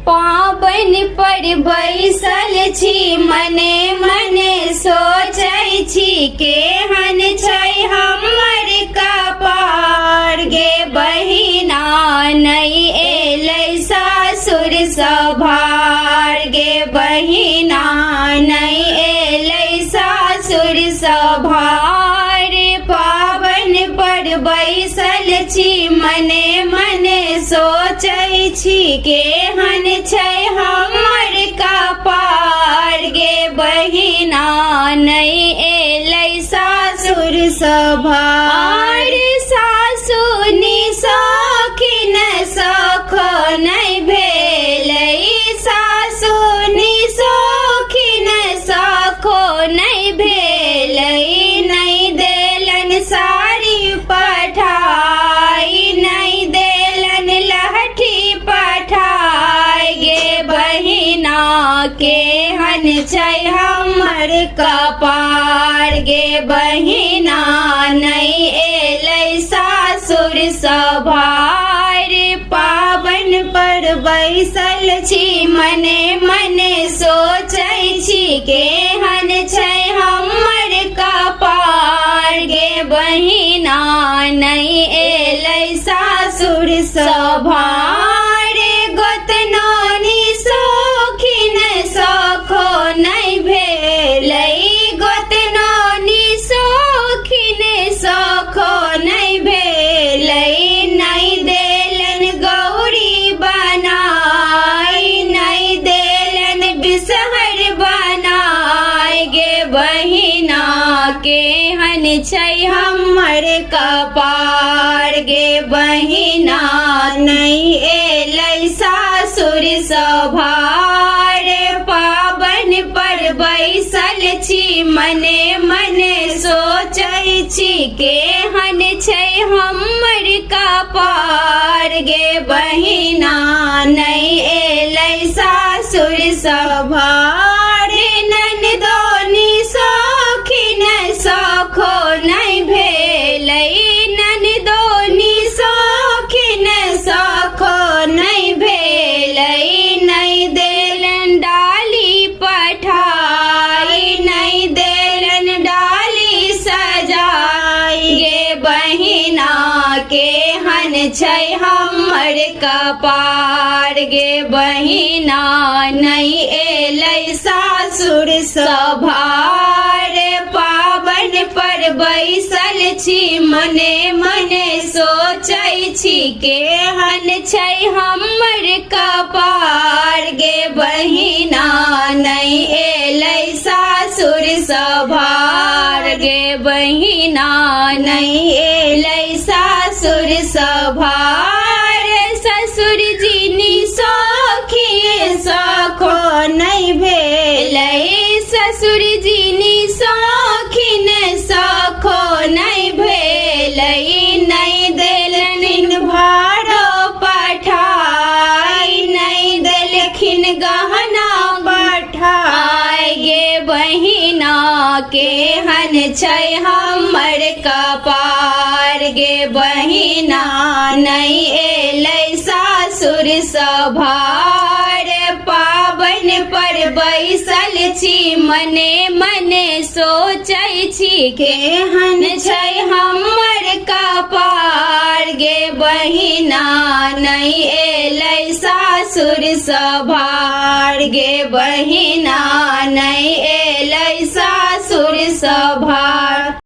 पाबनि पर बैसल छी, मने मने सोचै छी, केहन छै हमर कपार गे बहिना, नहि एलै सासुर सभार गे बहिना, नहि एलै सासुर सभार। पाबनि पर बैसल छी, मने मने सोचै छी, केहन छै हमर कपार गे बहिना, नहि एलै सासुर सभार। सासु नि सखिन सख नहि भेलै, सासु नि सखिन सखो नहि भेलै, नहि देलन साड़ी पठाई, नहि देलन लहठी पठाई गे बहिना, केहन छै हमर कपार गे बहिना, नहि एलै सासुर सभार। पाबनि पर बैसल छी, मने मने सोचै छी, केहन छै हमर कपार गे बहिना, नहि एलै सासुर सभार। गोतनानी सौखिन सखो नहि भेलै, गोतनानी सौखिन सखो नहि भेलै, नहि देलन गौरी बनाई, नहि देलन बिसहर बनाई गे बहिना, केहन छै हमर कपार गे बहिना, नहि एलै सासुर सभार। पाबनि पर बैसल छी, मने मने सोचै छी, केहन छै हमर कपार गे बहिना, नहि एलै सासुर सभार। ननदोनी सखिन सखो नहि भेलै, ननदोनी सखिन सखो नहि भेलै, नहि देलन डाली पठाई, नहि देलन डाली सजाई गे बहिना, केहन छै हमर कपार गे बहिना, नहि एलै सासुर सभार। पाबनि पर बैसल छी, मने मने सोचै छी, केहन छै हमर कपार गे बहिना, नहि एलै सासुर सभार गे बहिना, नहि एलै सासुर सभार। ससुर जी सखी सखो नहि भेलै, ससुर जी सखिन सखो नहि भेलै, नहि देलनि भाड़ो पठाई, नहि देलखिन गहना पठाई गे बहिना, केहन छै हमर कपार गे बहिना, नहि एलै सासुर सभार। पाबनि पर बैसल छी, मने मने सोचै छी, केहन छै हमर कपार गे बहिना, नहि एलै सासुर सभार गे बहिना, नहि एलै सासुर सभार।